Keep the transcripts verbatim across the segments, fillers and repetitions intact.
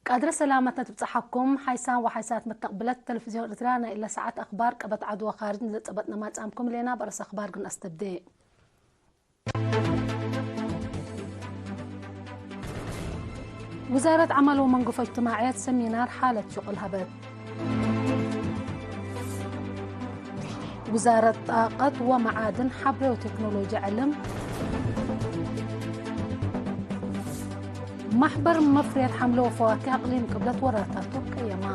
ቀድረ ሰላመት ለትብጸሐኩም ሓይሳም ወሓይሳት መተቅብለት ተለፍዝዮን ኤርትርያ ናይ እለ ሰዓት አክባር ቀበት ዐድ ወካርጅ እንዴ ጸበጥነ ማጽአምኩም ህሌና። በርስ አክባር ግን አስተብዴ። ውዛረት ዐመል ወመንገፎ እጅትማዕየት ሰሚናር ሓለት ሽቁል ሀበት። ውዛረት ጣቀት ወመዓድን ሐብሬ ወቴክኖሎጂ ዕልም። ማሕበር መፍርየት ሐምለ ወፈዋኪህ አቅሊም ቅብለት ወራታቱ ቀየማ።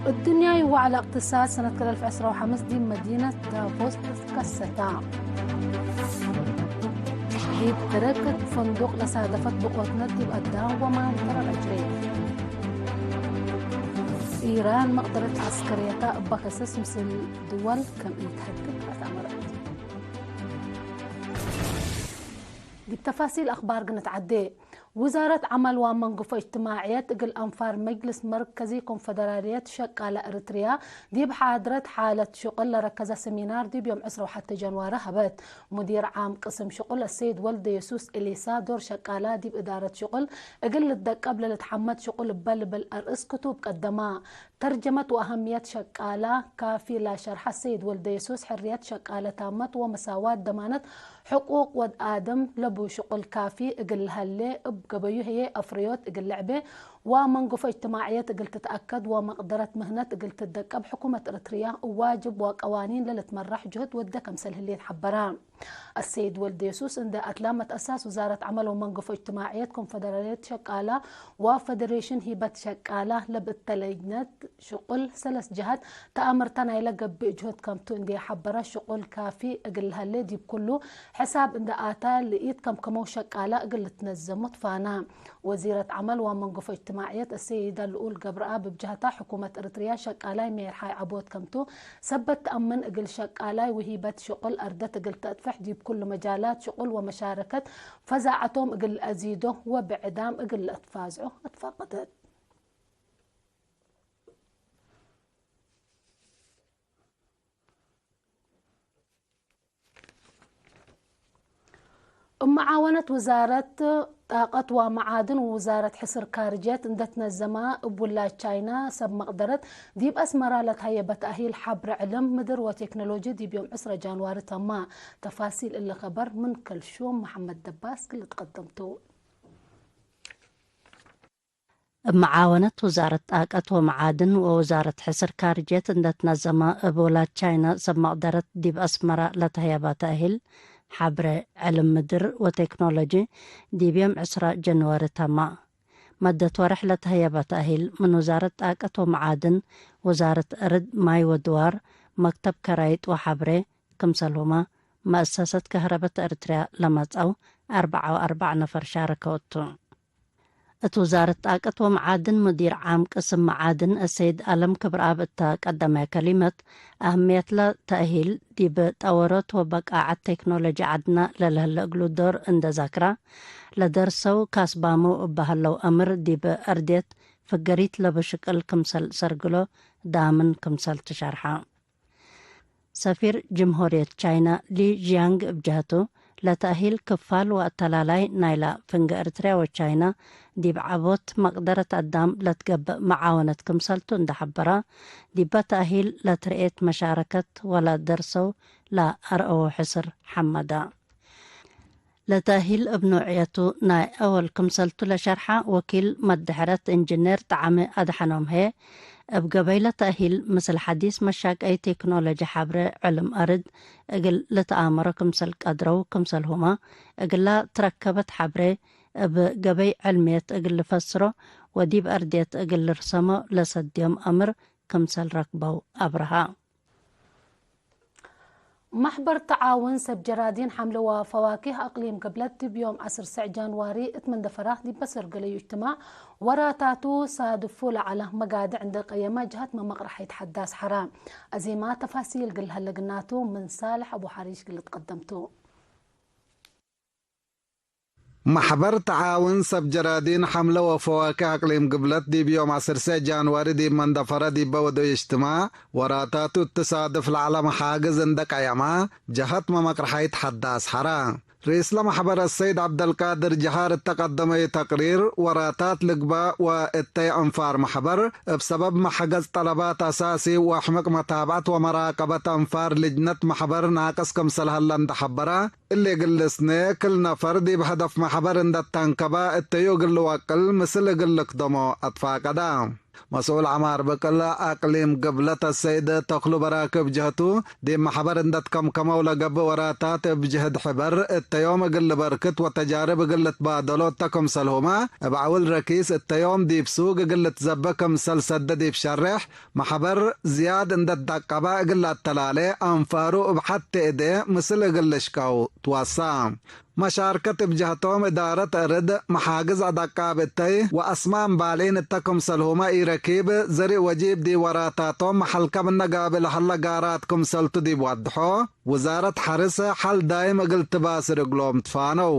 እድንያይ ወዐለ እቅትሳድ ሰነት ክል አልፍ ዕስራ ወሐምስ ዲብ መዲነት ዳቮስ ትከሰታ። ዲብ ተረከት ፈንዱቅ ለሳደፈት ብቆትነት ዲብ አዳም ወማን ተረር አጅሬ። ኢራን መቅደረት ዐስከርየታ እበ ከሰስ ምስል ድወል ከም ኢትሀድግ አትአመረት። ዲብ ተፋሲል አክባር ግንትዐዴ። ውዛረት ዐመል ወመንገፎ እጅትማዕየት እግል አንፋር መጅልስ መርከዚ ኮንፈደራልየት ሸቃለ ኤረትርያ ዲብ ሓድረት ሓለት ሽቁል ለረከዘ ሰሚናር ዲብ ዮም ዕስራ ወሐቴ ጃንዋሪ ሀበት። ሙዲር ዓም ቅስም ሽቁል አሰይድ ወልደየሱስ ኤሊሳ ዶር ሸቃላ ዲብ እዳረት ሽቁል እግል ልትደቀብ ለልትሐመድ ሽቁል እበ ልብል አርእስ ክቱብ ቀደማ። ተርጀመት ወአሀምየት ሸቃላ ካፊ ለሸርሐ ሰይድ ወልደየሱስ፣ ሕርየት ሸቃለ ታመት ወመሳዋት ደማነት ሕቁቅ ወድ አደም ለቡ ሽቁል ካፊ እግል ለሀሌ፣ እብ ገበዩ ህዬ አፍረዮት እግል ልዕቤ ወመንገፎ እጅትማዕየት እግል ትትአከድ ወመቅደረት ምህነት እግል ትትደቀብ ሕኩመት ኤረትርያ እብ ዋጅብ ወቀዋኒን ለልትመራሕ ጅሁድ ወደ ከምሰል ህሌት ሐበራ። አሰይድ ወልደየሱስ እንዴ አትላመት አሳስ ውዛረት ዐመል ወመንገፎ እጅትማዕየት ኮንፈደራልየት ሸቃላ ወፈደሬሽን ሂበት ሸቃላ ለብእተ ለጅነት ሽቁል ሰለስ ጀሀት ተአምርተ ናይለ ገብእ ጅሁድ ከምቱ እንዴ ሐበረ፣ ሽቁል ካፊ እግል ለሀሌ ዲብ ኩሉ ሕሳብ እንዴ አተ ልኢት ከምከመው ሸቃላ እግል ልትነዘሙ ትፋና። ወዚረት ዐመል ወመንገፎ እጅትማዕየት አሰይደ ልኡል ገብረአብ እብ ጀህታ፣ ሕኩመት ኤረትርያ ሸቃላይ ሜርሓይ ዐቦት ከምቱ ሰበት ተአምን፣ እግል ሸቃላይ ውሂበት ሽቁል አርደት እግል ተአጥፍሕ፣ ዲብ ኩሉ መጃላት ሽቁል ወመሻረከት ፈዛዐቶም እግል ለአዚዶ ወብዕዳም እግል ለአትፋዝዖ አትፋቀደት። እብ መዓወነት ውዛረት ጣቀት ወመዓድን ወውዛረት ሕስር ካርጅየት እንዴ ትነዘመ፣ እብ ውላድ ቻይና ሰብ መቅደረት ዲብ አስመራ ለትሀየበ ተእሂል ሐብረ ዕልም ምድር ወቴክኖሎጂ ዲብ ዮም ዕስራ ጃንዋሪ ተመ። ተፋሲል እሊ ከበር ምን ከልሹም መሐመድ ደባስ ክል ልትቀደም ቱ። እብ መዓወነት ውዛረት ጣቀት ወመዓድን ወውዛረት ሕስር ካርጅየት እንዴ ትነዘመ፣ እብ ውላድ ቻይና ሰብ መቅደረት ዲብ አስመራ ለተህየበ ተእሂል ሐብረ ዕልም ምድር ወቴክኖሎጂ ዲብ ዮም ዕስራ ጀንዋሪ ተመ። መደት ወርሕ ለተህየበ ተእሂል ምን ውዛረት ጣቀት ወመዓድን፣ ውዛረት እርድ፣ ማይ ወድዋር፣ መክተብ ከራይጥ ወሐብሬ፣ ክምሰልሁመ መአሰሰት ከህረበት ኤረትርያ ለመጽአው አርበዓ ወአርበዕ ነፈር ሻረከው ቱ። እት ውዛረት ጣቀት ወመዓድን ሙዲር ዓም ቅስም መዓድን አሰይድ አለም ክብረአብ እተ ቀደመ ከሊመት፣ አህምየትለ ተእሂል ዲብ ጠወሮት ወበቃዐት ቴክኖሎጂ ዐድነ ለለህለ እግሉ ዶር እንዴ ዘክረ፣ ለደርሰው ካስባሙ እበ ሀለው አምር ዲብ አርድየት ፍገሪት ለቡ ሽቅል ክምሰል ሰርግሎ ዳምን ክምሰል ትሸርሐ። ሰፊር ጅምሁርየት ቻይና ሊ ዢያንግ እብ ጀህቱ፣ ለተእሂል ክፋል ወአተላላይ ናይላ ፍንገ ኤረትርያ ወቻይና ዲብ ዐቦት መቅደረት አዳም ለትገብእ መዓወነት ክምሰልቱ እንዴ ሐበረ፣ ዲበ ተእሂል ለትርኤት መሻረከት ወለደርሰው ለአርአው ሕስር ሐመደ። ለተእሂል እብ ኖዕየቱ ናይ አወል ክምሰልቱ ለሸርሐ ወኪል መደሐረት እንጅኔር ጠዓመ አድሐኖም ህዬ፣ እብ ገበይ ለተእሂል ምስል ሐዲስ መሻቀይ ቴክኖሎጂ ሐብሬ ዕልም አርድ እግል ልትአመሮ ክምሰል ቀድረው፣ ክምሰልሁመ እግላ ትረከበት ሐብሬ እብ ገበይ ዕልምየት እግል ልፈስሮ ወዲብ አርድየት እግል ልርሰሞ ለሰድዮም አምር ክምሰል ረክበው አብርሀ። መሕበር ተዓውን ሰብ ጀራዲን ሐምለ ወፈዋኪህ አቅሊም ገብለት ዲብ ዮም ዐስር ሰዕ ጃንዋሪ እት መንደፈራ ዲብ በሰርገለዩ እጅትማዕ ወራታቱ ሳድፉ ለዐለ መጋድዕ እንዴ ቀየመ ጀሀት መመቅረሐይት ሐዳስ ሐራ። አዜማ ተፋሲል እግል ለሀለ ግናቱ ምን ሳልሕ አቡ ሐሪሽ እግል ልትቀደም ቱ። መሕበር ተዓውን ሰብ ጀራዲን ሐምለ ወፈዋኪህ አቅሊም ግብለት ዲብ ዮም ዐስር ሰዕ ጃንዋሪ ዲብ መንደፈረ ዲበ ወደዩ እጅትማዕ ወራታቱ እት ሳድፍ ለዐለ መሓግዝ እንዴ ቀየመ ጀሀት መመቅረሐይት ሐዳስ ሐራ። ርኢስ ለመሕበር አሰይድ ዐብደልቃድር ጀሃር እተ ቀደመዩ ተቅሪር፣ ወራታት ልግባእ ወእተይ አንፋር መሕበር፣ እብ ሰበብ መሐገዝ ጠለባት አሳሲ ወሕምቅ መታብዐት ወመራቀበት አንፋር ልጅነት መሕበር ናቅስ ክምሰል ሀለ እንደ ሐበረ፣ እሊ እግል ልስኔ፣ ክል ነፈር ዲብ ሀደፍ መሕበር እንደ ተንከበ እተዩ እግል ልወቅል ምስል እግል ልክደሞ አትፋቀደ። መስኡል ዐማር ብቅል አቅሊም ግብለት አሰይድ ተክሉ በራክ እብ ጀህቱ፣ ዲብ መሕበር እንደ ትከምከመው ለገብእ ወራታት እብ ጅህድ ሕበር እተ ዮም እግል ልበርክት ወተጃርብ እግል ልትባደሎ እተ ክምሰልሁመ፣ እብ ዐውል ረኪስ እተ ዮም ዲብ ሱግ እግል ልትዘበ ክምሰል ሰደ ዲብ ሸሬሕ፣ መሕበር ዝያድ እንደ ትደቀበ እግል ለአተላሌ አንፋሩ እብ ሐቴ እዴ ምስል እግል ልሽቀው ትወሳ። መሻርከት እብ ጀህቶም እዳረት እርድ፣ መሓግዝ አዳቃብ እተይ ወአስማም ባልዒን እተ ክምሰልሁመ ኢረኪብ፣ ዘርእ ወጂብ ዲብ ወራታቶም መሐልከ ምነ ጋብእ ለሀለ ጋራት ክምሰልቱ ዲብ ወድሖ፣ ውዛረት ሐርስ ሐል ዳይም እግል ትባስር እግሎም ትፋነው።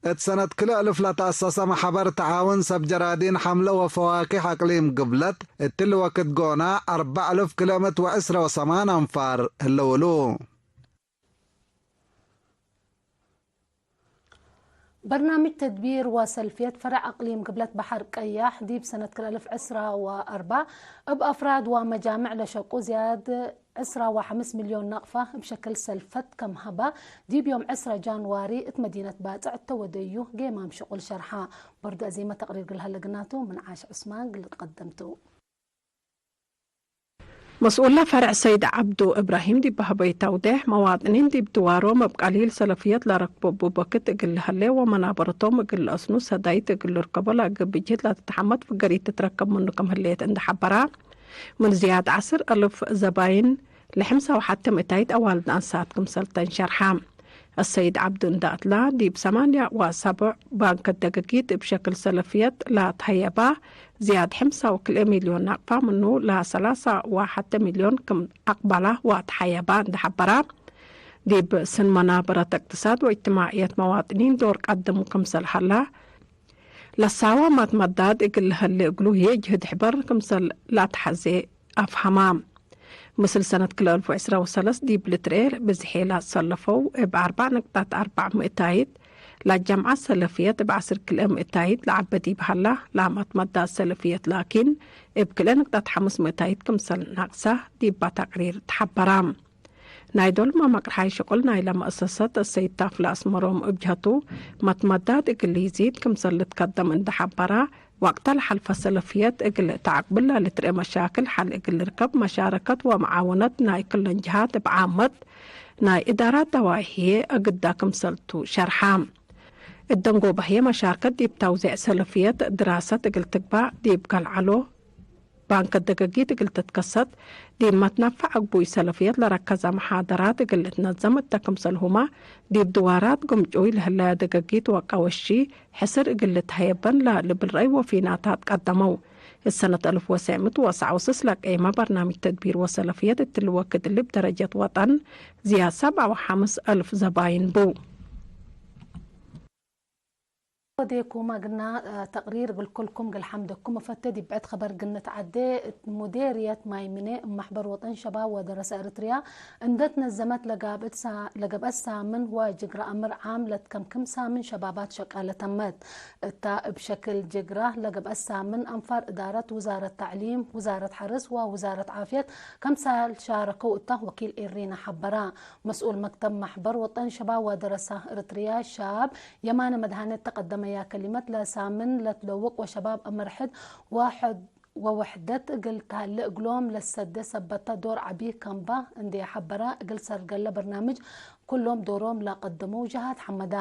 እት ሰነት ክልኤ እልፍ ለተአሰሰ መሐበር ተዓውን ሰብ ጀራዲን ሐምለ ወፈዋኪሕ አቅሊም ግብለት፣ እትሊ ወክድ ጎና አርበዕ እልፍ ክልኤ ምእት ወዕስረ ወሰማን አንፋር ህለው እሉ። በርናምጅ ተድቢር ወሰልፍየት ፈረዕ አቅሊም ግብለት በሐር ቀያሕ፣ ዲብ ሰነት ክልኤ እልፍ ዕስራ ወአርበዕ እብ አፍራድ ወመጃምዕ ለሸቁ ዝያድ ዕስራ ወሐምስ ሚልዮን ናቅፋ እብ ሸክል ሰልፈት ከም ሀበ፣ ዲብ ዮም ዕስራ ጃንዋሪ እት መዲነት ባጽዕ እተ ወደዩ ጌማም ሽቁል ሸርሐ። በርዱ አዜመ ተቅሪር እግል ሀለ ግናቱ፣ ምን ዓሽ ዑስማን እግል ልትቀደም ቱ። መስኡለ ፈርዕ ሰይድ ዐብዱ እብራሂም ዲብ ሀበዩ ተውዴሕ፣ መዋጥኒን ዲብ ድዋሮም እብ ቀሊል ሰለፍየት ለረክቦ እቡ በክት እግል ለሀሌ ወመናበረቶም እግል ለአስኑ ሰዳይት እግል ልርከቦ ለገብእ ጅህድ ለትትሐመድ ፍገሪት ትትረከብ ምኑ ክም ህሌት እንደ ሐበራ፣ ምን ዝያድ ዐስር አልፍ ዘባይን ለሐምሳ ወሐቴ ምእታይት አዋልድ አንሳት ክምሰል ተን ሸርሐ። አሰይድ ዐብዱ እንዳ እትላ፣ ዲብ ሰማንያ ወሰቡዕ ባንክ ደገጊት እብ ሸክል ሰለፍየት ለትሀየባ ዝያድ ሐምሳ ወክልኤ ሚልዮን ናቅፋ ምኑ፣ ለሰላሳ ወሐቴ ሚልዮን ክም አቅበላ ወትሐየባ እንዳ ሐበራ፣ ዲብ ስን መናበረት እቅትሳድ ወእጅትማዕየት መዋጥኒን ዶር ቀድሙ ክምሰል ሀላ፣ ለሳወ መትመዳድ እግል ለሀሌ እግሉ ህዬ ጅህድ ሕበር ክምሰል ለአትሐዜ አፍሀማ። ምስል ሰነት ክልኤ እልፍ ወዕስራ ወሰለስ ዲብ ልትርኤ ብዝሔ ለአሰለፈው እብ አርበዕ ነቅጣት አርበዕ ምእታይት ለአጀምዐት ሰለፍየት እብ ዐስር ክልኤ ምእታይት ለዐበ ዲብ ሀላ፣ ለአመትመዳድ ሰለፍየት ላኪን እብ ክልኤ ነቅጣት ሐምስ ምእታይት ክምሰል ናቅሳ ዲባ ተቅሪር ተሐበራ። ናይ ዶልመ መቅርሓይ ሽቁል ናይለ መአሰሰት እሰይድ ታፍለ አስመሮም እብ ጀህቱ፣ መትመዳድ እግል ኢዚድ ክምሰል ልትከደም እንደ ሐበራ፣ ወቅተ ለሐልፈ ሰለፍየት እግል ተዐቅብል ለልትርኤ መሻክል ሐል እግል ልርከብ መሻረከት ወመዓወነት ናይ ክለን ጀሃት እብ ዓመት ናይ እዳራት ደዋሂ እግዳ ክምሰል ቱ ሸርሐ። እደንጎበ ህዬ መሻርከት ዲብ ተውዜዕ ሰለፍየት ድራሰት እግል ትግባእ ዲብ ከልዐሎ ባንክ ደገጊት እግል ትትከሰት፣ ዲብ መትነፈዕ አግቡይ ሰለፍየት ለረከዘ መሓደራት እግል ልትነዘም እተ ክምሰልሁመ፣ ዲብ ድዋራት ግምጩይ ለህለየ ደገጊት ወቀወሺ ሕስር እግል ልትሀየበን ለልብል ረአይ ወፊናታት ቀደመው። እት ሰነት አልፍ ወሰዕ ምእት ወሰዕ ወስስ ለቀይመ በርናምጅ ተድቢር ወሰለፍየት እትሊ ወክድ እሊ እብ ደረጀት ወጠን ዝያድ ሰብዓ ወሐምስ አልፍ ዘባይን ቡ። ወዴኩም አግና ተቅሪር እግል ኩልኩም እግል ሐምደኩም እፈቴ። ዲብ ብዕድ ኸበር ግንት ዐዴ እት ሙዴርየት ማይ ምኔ እብ መሕበር ወጠን ሸባብ ወደረሰ ኤረትርያ እንዴ ትነዘመት ለጋብእት ሳ-፣ ለገብአት ሳምን ወጅግረ አምር ዓም ለትከምክም ሳምን ሸባባት ሸቃለ ተመት። እታ እብ ሸክል ጅግረ ለገብአት ሳምን አንፋር እዳረት ውዛረት ተዕሊም፣ ውዛረት ሐርስ ወውዛረት ዓፍየት ከምሳል ሻረከው እታ ወኪል ኤሪና ሐበራ። መስኡል መክተብ መሕበር ወጠን ሸባብ ወደረሰ ኤረትርያ ሻብ የማነ መድሃኔ እተ ቀደመያ ከሊመት፣ ለሳምን ለትለውቅ ወሸባብ አመርሕድ ወሕድ-፣ ወወሕደት እግል ተሀሌ እግሎም ለሰዴ ሰበተ ዶር ዐቢ ከምበ እንዴ ሐበረ፣ እግል ሰርገለ በርናምጅ ኩሎም ዶሮም ለቀደመው ጀሃት ሐመደ።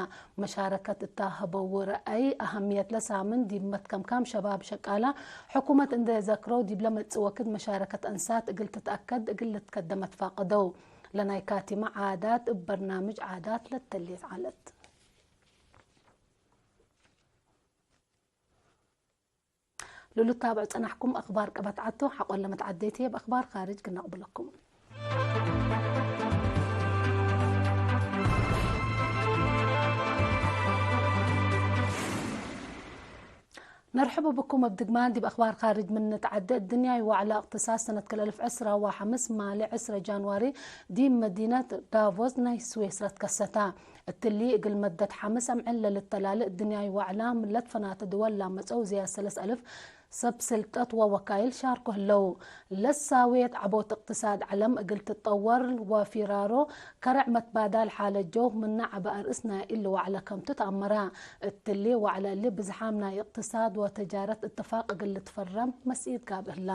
መሻረከት እተ ሀበው ረአይ፣ አሀምየት ለሳምን ዲብ መትከምካም ሸባብ ሸቃለ ሕኩመት እንዴ ዘክረው፣ ዲብለ መጽእ ወክድ መሻረከት አንሳት እግል ትትአከድ እግል ልትከደም አትፋቀደው። ለናይ ካቲመ ዓዳት እብ በርናምጅ ዓዳት ለተሌት ዐለት። ለልትታብዑ ጸናሕኩም አኽባር ቀበት ዐቶ ሐቆለ መትዐደይት ህዬ፣ እብ አኽባር ካርጅ ክነቅብለኩም። ነርሕቡ ብኩም። እብ ድግማን ዲብ አክባር ካርጅ ምን ንትዐደ፣ እድንያይ ዋዕላ እቅትሳድ ሰነት ክል አልፍ ዕስራ ወሐምስ ማሌ ዕስራ ጃንዋሪ ዲብ መዲነት ዳቮስ ናይ ስዌስረ ትከሰተ። እትሊ እግል መደት ሐምስ አምዕል ለልተላሌ እድንያይ ዋዕላ፣ ምን ለትፈናተ ድወል ላመጸው ዝያድ ሰለስ አልፍ ሰብ ስልጠት ወወካይል ሻርኮ ህለው። ለሳዌት ዐቦት እቅትሳድ ዐለም እግል ትጠወር ወፊራሮ ከረዕ መትባዳል ሓለት ጀው ምነ ዐበ አርእስ ናይ እሊ ዋዕለ ከምቱ ተአመረ። እትሊ ዋዕለ እሊ ብዝሓም ናይ እቅትሳድ ወተጃረት እትፋቅ እግል ልትፈረም መስኢት ጋብእ ህላ።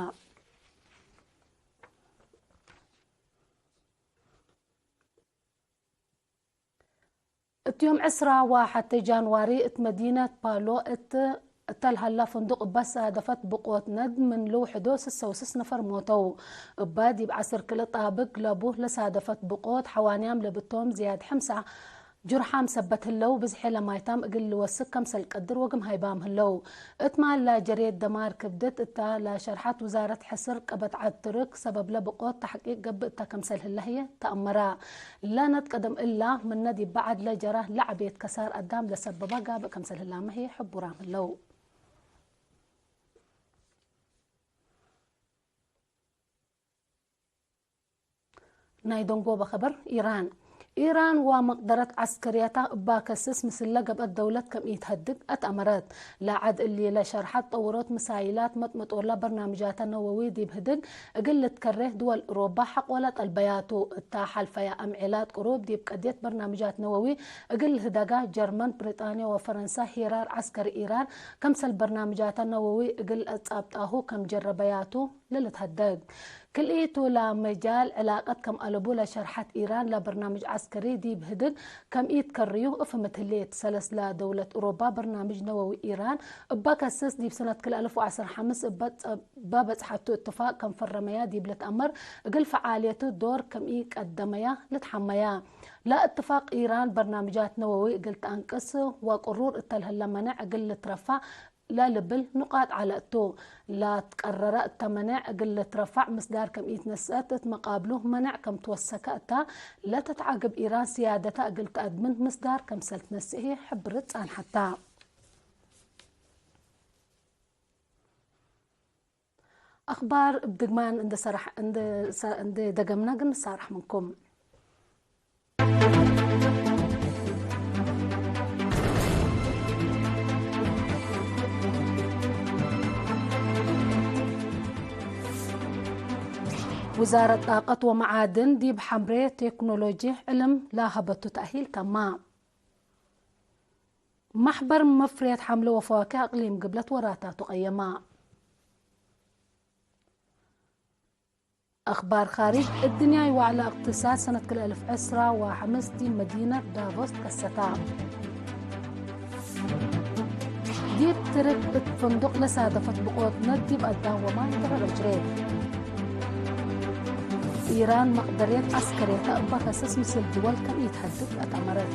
እት ዮም ዕስራ ወሐቴ ጃንዋሪ እት መዲነት ፓሎ እት፣ እተ ለሀላ ፍንዱቅ እበ ሳደፈት ብቆት ነድ ምን ልውሕዶ ስሰ ወስስ ነፈር ሞተው። እበ ዲብ ዐስር ክልእ ጣብቅ ለቡ ለሳደፈት ብቆት ሐዋንያም ለብቶም ዝያድ ሐምሳ ጅርሓም ሰበት ህለው፣ ብዝሔ ለማይታም እግል ልወስክ ከምሰል ቀድር ወግም ሃይባም ህለው። እት ማል ላጀሬት ደማር ክብድት እታ ለሸርሐት ውዛረት ሕስር ቀበት ዐድ ትርክ፣ ሰበብለ ብቆት ተሕቂቅ ገብእ እተ ከምሰል ህለ ህዬ ተአመረ። ለነትቀደም እላ፣ ምነ ዲብ በዐድ ለጀራ ለዐቤት ከሳር አዳም ለሰበባ ጋብእ ከምሰል ህላመ ህዬ ሕቡራም ህለው። ናይ ደንጎበ ከበር፣ ኢራን። ኢራን ወመቅደረት ዐስከርየታ እባ ከስስ ምስለ ገብአት ደውለት ከም ኢትሀድግ አትአመረት። ለዐድ እሊ ለሸርሐት ጠውሮት ምሳይላት መጥመጦላ በርናምጃተ ነወዊ ዲብ ህድግ እግል ልትከሬ ድወል እሮባ ሐቆለ ጠልበያቱ። እታ ሐልፈያ አምዔላት ቅሩብ ዲብ ቀድየት በርናምጃት ነወዊ እግል ልህደጋ፣ ጀርመን፣ ብሪጣንያ ወፈረንሳ ሄራር ዐስከሪ ኢራን ከምሰል በርናምጃተ ነወዊ እግል አጻብጣሁ ከም ጀረበያቱ ለልትሀደግ። ክልኢቱ ለመጃል ዕላቀት ከም አለቡ ለሸርሐት ኢራን፣ ለበርናምጅ ዐስከሪ ዲብ ህድግ ከም ኢትከርዩ እፍምት ህሌት። ሰለስ ለደውለት እሮባ በርናምጅ ነወዊ ኢራን እበ ከስስ ዲብ ሰነት ክልኤ አልፍ ወዐስር ሐምስ እበ ጸ-፣ እበ በጽሐቱ እትፋቅ ከም ፈረመያ ዲብ ልትአመር፣ እግል ፈዓልየቱ ዶር ከም ኢቀደመያ ልትሐመያ። ለእትፋቅ ኢራን በርናምጃት ነወዊ እግል ተአንቅስ ወቅሩር እተ ለህለ መነዕ እግል ልትረፋዕ ለልብል ኑቃጥ ዐለ እቱ። ለትቀረረ እተ መነዕ እግል ልትረፋዕ ምስዳር ከም ኢትነስአት፣ እት መቃብሉ መነዕ ከም ትወሰከ እተ ለተትዓግብ ኢራን፣ ስያደታ እግል ተአድምን ምስዳር ከምሰል ትነስእ ህዬ ሕብርት ጻንሐት ተ። አክባር እብ ድግማን እንዴ ሰራሕ-፣ እንዴ ሰ-፣ እንዴ ደገምነ ግን ንሳረሕ ምንኩም። ውዛረት ጣቀት ወመዓድን ዲብ ሐምሬ ቴክኖሎጂ ዕልም ለሀበቱ ተእሂል ተማ። መሕበር መፍርየት ሐምለ ወፈዋክህ አቅሊም ግብለት ወራታቱ ቀየማ። አክባር ካርጅ፣ እድንያይ ዋዕላ እቅትሳድ ሰነት ክልኤ አልፍ ዕስራ ወሐምስ ዲብ መዲነት ዳቮስ ትከሰታ። ዲብ ትርክ እት ፍንዱቅ ለሳደፈት ብቆት ነድ ዲብ አዳም ወማይ ደረር አጅሬት። ኢራን መቅደርየት ዐስከርየተ እበ ከስስ ምስል ድወል ከም ኢትሀድግ አትአመረት።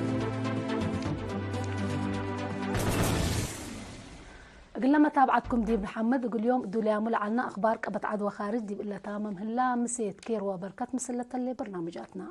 እግለ መታብዐትኩም ዲብ ንሐምድ፣ እግል ዮም እዱልያሙ ለዐልነ አክባር ቀበት ዐድ ወካርጅ ዲብ እለ ታምም ህላ። ምሴት ኬር ወበርከት ምስል ለተሌ በርናምጃትና።